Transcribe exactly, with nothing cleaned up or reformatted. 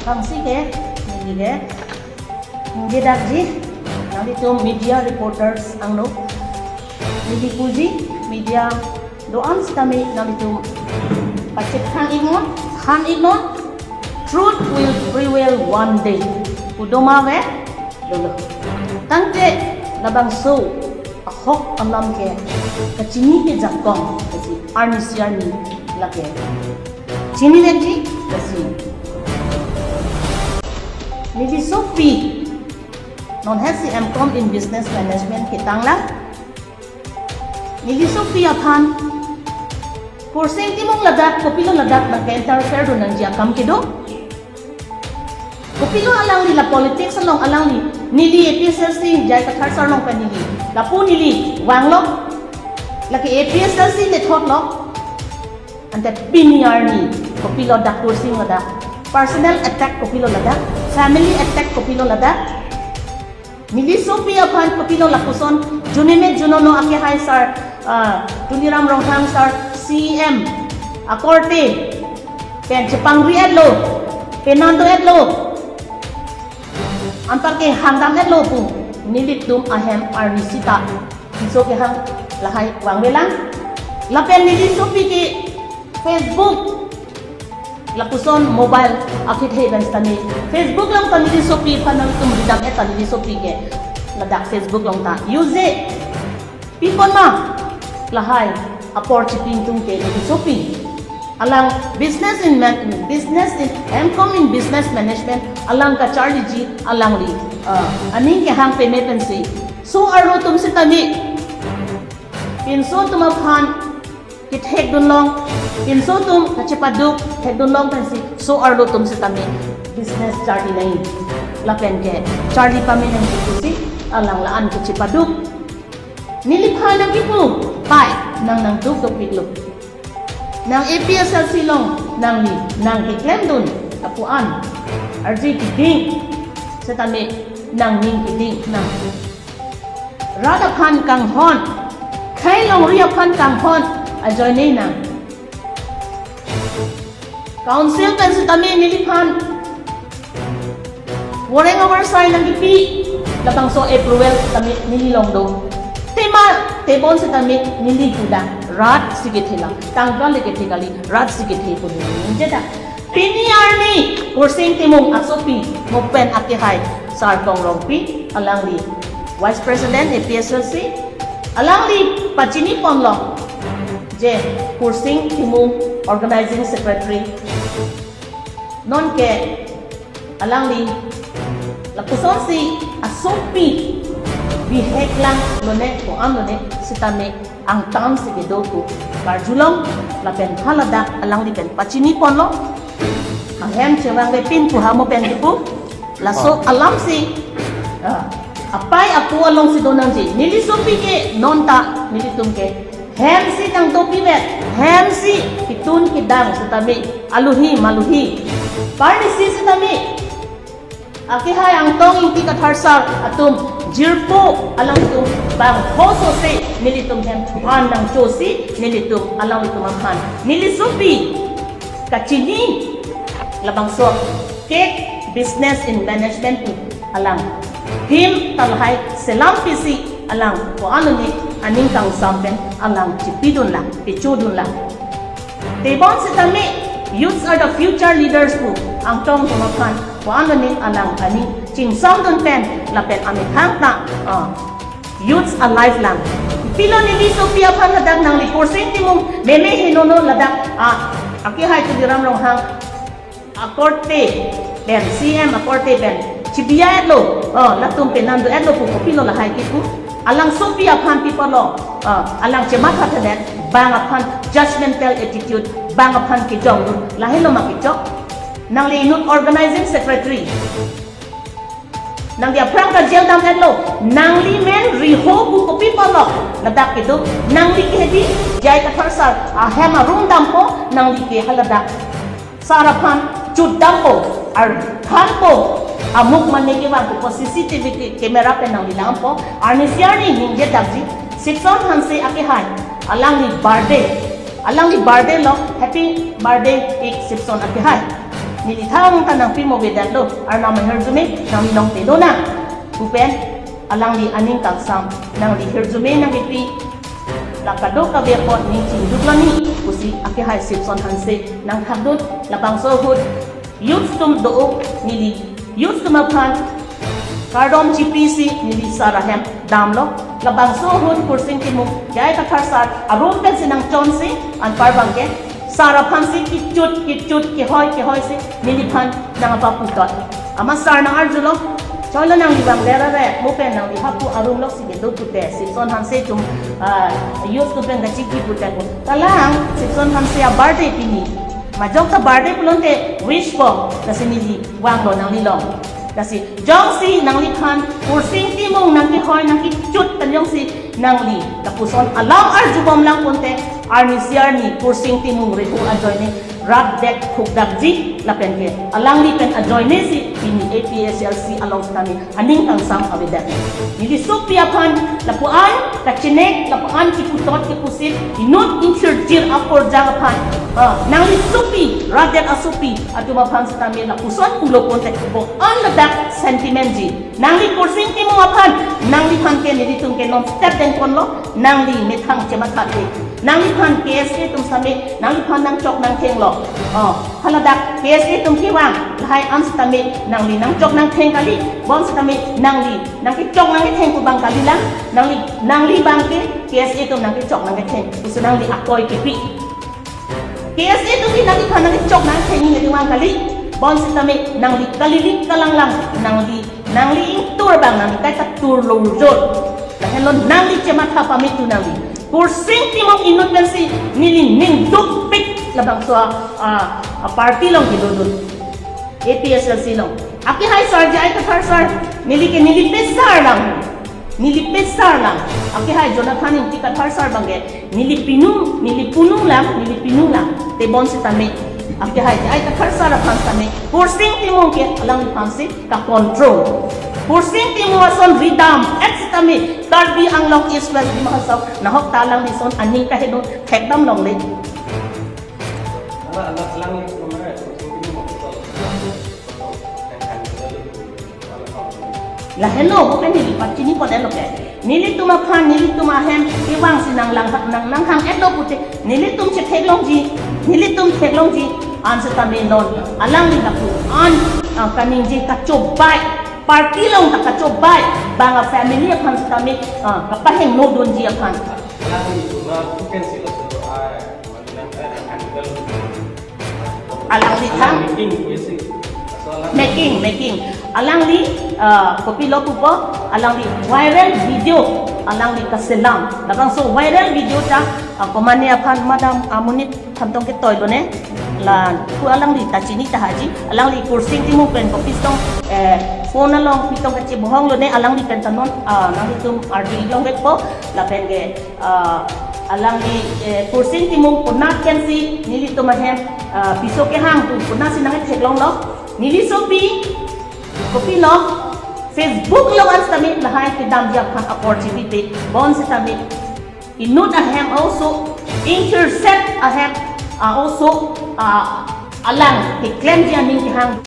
Bangsi ke, neli ke, ningjedakji, nanglitum media reporters angno, neli puji, media doan sitame nanglitum pachethang iknon, than iknon, truth will prevail one day. Pu doma ave, dolo. Tangte labangso ahok alam ke kachini kejakong, lasi arnisi arni lake chinidetji, lasi neli sopi non hesi M Com in Business Management ketanglang. Neli sopi aphan Kursing Timung ladak, kopilo ladak nangke-interfere dun nangji akam kedo. Kopilo alangli la politics along alangli, neli A P S L C J I Kathar sir along pen neli, lapu neli vanglo, lake A P S L C method lo. Ante pini arni kopilo dak Kursing ladak, personal attack kopilo ladak, family attack kopilo ladak. Neli sopi aphan kopilo lapuson, junime junono akehai sir, ah, Tuliram Ronghang sir, C E M akorte pen chepangri-etlo, penando-etlo, anparke hangdam-etlo pu nelitum ahem arnisi ta pinso kehang lahai vangvelang. Lapen neli sopi ke Facebook lapuson mobile akethe pen sitame, Facebook along ta neli sopi aphan nangtum ridam-et ta, neli sopi ke ladak Facebook along ta use piponma, lahai apor chipintung ke neli sopi. Alang business in man, business in, M Com in Business Management alang kacharliji alangli, ah, aning kehang peme pensi. So arlo atum sitame pinso atum aphan kethek dunlong, pinso atum kachepaduk thek dunlong pensi so arlo atum sitame business charli nai. Lapen ke charli pame nangji pusi alang la-an kachepaduk. Neliphan nangkipu, pai, nang nangduk dopiklo. Nang A P S L C along nangli nangkeklem dun apu an, arje keding sitame nangning keding nang. Rat aphan kanghon, khei longri aphan kanghon ajoine nang. Council pen sitame neliphan warrant oversight nangkipi, labangso approval sitame neli along do. Tema tebon sitame neli kuda, rat si kethe lang, tangka le kethe kali, rat si kethe pu neli ningjedak. Pini arni Kursing Timung asopi, mo pen akehai sar Kong Rongpi, alangli Vice President A P S L C, alangli pachiniponlo je Kursing Timung Organizing Secretary. Nonke alangli lapusonsi asopi bihek lang lone ko-an lone sitame angtan si kedo pu karjulong, lapen haladak alangli pen pachiniponlo. Ahem chevangvepin pu ha mo pen kipu. Laso alamsi, ah, apai apo alongsi do nangji. Neli sopi ke non ta nelitum ke hem si nangdopivet, hem si kitun kidang sitame, aluhi maluhi, parnisi sitame, akehai Angtong Ingti Kathar sar atum jirpo alangtum bang hoso se nelitum hem thuan nangchosi nelitum alanglitum aphan neli sopi kachini labangso cake business in management pu alang him talhai selam pisi alang ko-an lone aning kangsam pen alang chipidun lang, pichodun lang. Tebon sitame, youths are the future leaders pu Angtong atum aphan ko-an lone alang aning chingsamdun pen lapen amethang ta, ah, youths alive lang. Pilo neli sopi aphan ladak nangli Kursing Timung meme henono ladak, ah, akehai Tuliram Ronghang akorte pen, C M akorte pen chibiya-etlo, oh, latum penando-etlo pu kopilo lahai kipu. Alang sopi aphan pipalo, oh, alang chemathathedet, bang aphan judgmental attitude, bang aphan kejongdun, lahelo ma kechok. Nangli inut organizing secretary, nangli aphrang kajel dam-etlo, nangli men riho pu kopipalo, ladak kedo, nangli ke hedi, J I Kathar sar ahem arum dampo, nangli ke haladak sar aphan chut dampo, ar thanpo, amuk mane kevangpo, C C T V ke-, camera pen nangli langpo, arnisi arni ningjedakji, Sipson Hanse akehai, alangli birthday, alangli birthday lo, happy birthday ik Sipson akehai. Neli thangta nangpi mo avedetlo, Arnam ahirjume nanglilong te do nang pu pen alangli aning kangsam, nangli hirjume nangkipi, la kadokave apot ning chingduk lo ni pusi akehai Sipson Hanse nangthakdun. Labangso ahut youth atum do-o, neli youth atum aphan kardom chipisi neli sar ahem damlo. Labangso ahut Kursing Timung J I Kathar sar arum pensi nangchonsi anpar abangke sar aphansi kichut kichut kehoi kehoisi neliphan nangpaputot. Amat sar nang-arjulo, "Cholo, nangli bang lera re, mo pen nangli hapu arum loksi kedo pute, Sipson Hanse atum, ah, youth atum pen kachiki pute ko." Kalang, Sipson Hanse a-birthday pini. Majok ta birthday pulote wish po, lasi neli vanglo nanglilong. Lasi jongsi nangliphan Kursing Timung nangkehoi nangkichut pen jongsi nangli lapuson alam arjubom lang pute, arnisi arni Kursing Timung reho ajoine rapdet khukdakji lapen ke alangli pen ajoinesi pini A P H L C along sitame aning kangsam avedet. Neli sopi aphan lapu-an kachenek, lapu-an kiputot kipusit, inut inthirjir aporjang aphan, ah, nangli sopi, radet asopi atum aphan sitame lapuson pulo pute ko-an ladak sentiment ji. Nangli Kursing Timung aphan, nangliphan ke nelitum ke non step den ponlo, nangli methang chematha ke. Nangliphan K S A atum sitame, nangliphan nangchok nangthenglo. Oh, haladak K S A atum kevang, lahai an sitame, nangli nangchok nangtheng kali, bonsitame, nangli nangkechok nangketheng pu abang kalilang, nangli, nangli abangke K S A atum nangkechok nangketheng, pusi nangli akoi kipi. K S A atum ke nangliphan nangkechok nangketheng neli vang kali, bonsitame nangli kalilik kalanglang, nangli, nangli ingtur abang nangli kaita turlo jor. Lahenlo nangli chematha pame tu nangli. Kursing Timung inut pensi neli ning dukpik labangso a, a, a party along kedodun. A P H L C along. Akehai sar J I Kathar sar, neli ke neli pesar lang. Neli pesar lang. Akehai Jonathan Ingti Kathar sar abangke neli pinu, neli punung lang, neli pinu lang. Te bonsitame, akehai J I Kathar sar aphan sitame Kursing Timung ke alangliphansi ka-control. Kursing Timung ason ridam-et sitame Karbi Anglong East West Dima Hasao nahok ta alangli ason aning kaheno thekdam longle. Lahenlo, bukan neli pachini pon-etlo ke. Nelitum aphan, nelitum ahem, kevangsi nanglang, nang, nanghang-etlo pute, nelitum chetheklongji, nelitum theklongji, an sitame non, alangli lapu-an, ah, kaningje kachobei, party along ta kachobei, bang a-family aphan sitame, ah, kapahengnodunji aphan. Alangli thang. Making, making. Alangli, ah, kopilo pupo, alangli viral video, alangli kaselam. Labangso viral video ta, ah, komane aphan madam amonit aphan tong ketoilone. La, ko alangli ta chini tahaji, alangli Kursing Timung pen kopi tong, eh, phone along pi tong kachebohonglone, alangli pen ta non, ah, nanglitum arjulongvekpo, lapen ke, ah, alangli, eh, Kursing Timung konat pensi nelitum ahem, ah, piso kehang atum konatsi nangtheklonglo. Neli sopi, kopilo, Facebook along an sitame lahai kedamji aphan apor chipite, bonsitame inut ahem oso, inthirset ahem, ah, oso, ah, alang keklemji aning kehang.